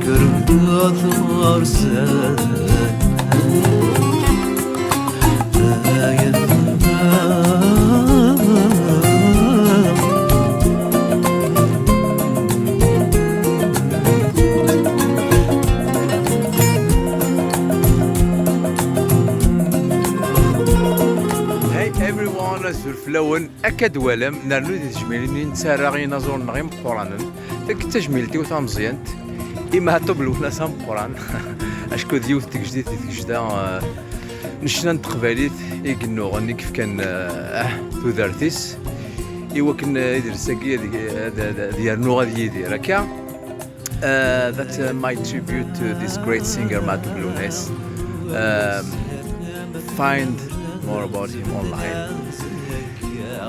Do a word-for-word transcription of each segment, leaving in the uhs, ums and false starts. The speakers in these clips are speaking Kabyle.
Yerbeḍ ɣer-sen. Hey everyone, azul fell-awen. Akka d-twalam, nernu di tejmilin i nettarra i yinaẓuren-nneɣ imeqqranen. Tagi d tajmilt-iw tameẓyant, i Meɛtub Lwennas ameqqran. Acku d yiwet n tgejdit di tgejda, eh, n ccna n teqbaylit i yennuɣen, i yefkan, eh, ah, tudert-is, i wakken, eh, idles-agi ad, ad, ad, ad yernu ad yidir. Akka, uh, that's, uh, my tribute to this great singer, Meɛtub Lwennas. Um, find more about him online.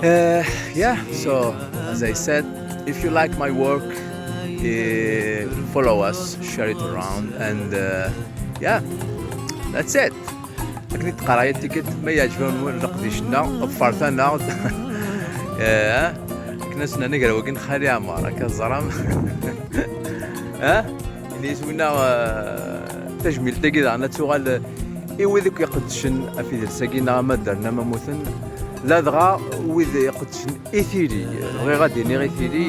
Uh, yeah, so as I said, if you like my work, uh, follow us, share it around, and, uh, yeah, that's it. Akken i d-teqqar Aya Ticket, ma yeɛǧeb-awen leqdic-nneɣ, ḍefret-aneɣ-d. Eh, akken ad s-nerr agraw-agi n Xali Ɛmer, akka teẓram. Eh? Ini-as winna, eh, tajmilt-agi daɣen ad tuɣal, eh, i wid akk iqeddcen ɣef idles-agi neɣ ama ddren ama mmuten, ladɣa wid iqeddcen i tili. Bɣiɣ ad d-iniɣ i tili,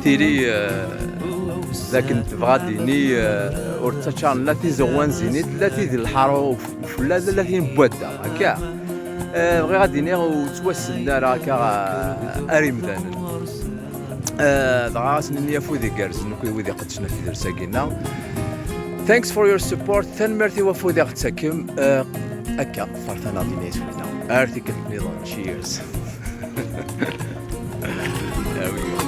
tili, eh, d akken tebɣa ad d-tini, eh, ur ttaččaren la tizeɣwa n Zinit, la tid n lḥaṛa ufella, la tin n wadda, akka. Eh, bɣiɣ ad d-iniɣ ur ttwassnen ara akka, eh, ar imdanen. Eh, dɣa ad sen-nini afud igerrzen akk i wid iqeddcen ɣef idles-agi-nneɣ. Thanks for your support. Tanemmirt i wafud i ɣ-d-tettakem. Eh, akka, ḍefret-aneɣ-d ini-as winna. Ar tikkelt nniḍen. Cheers. There we go.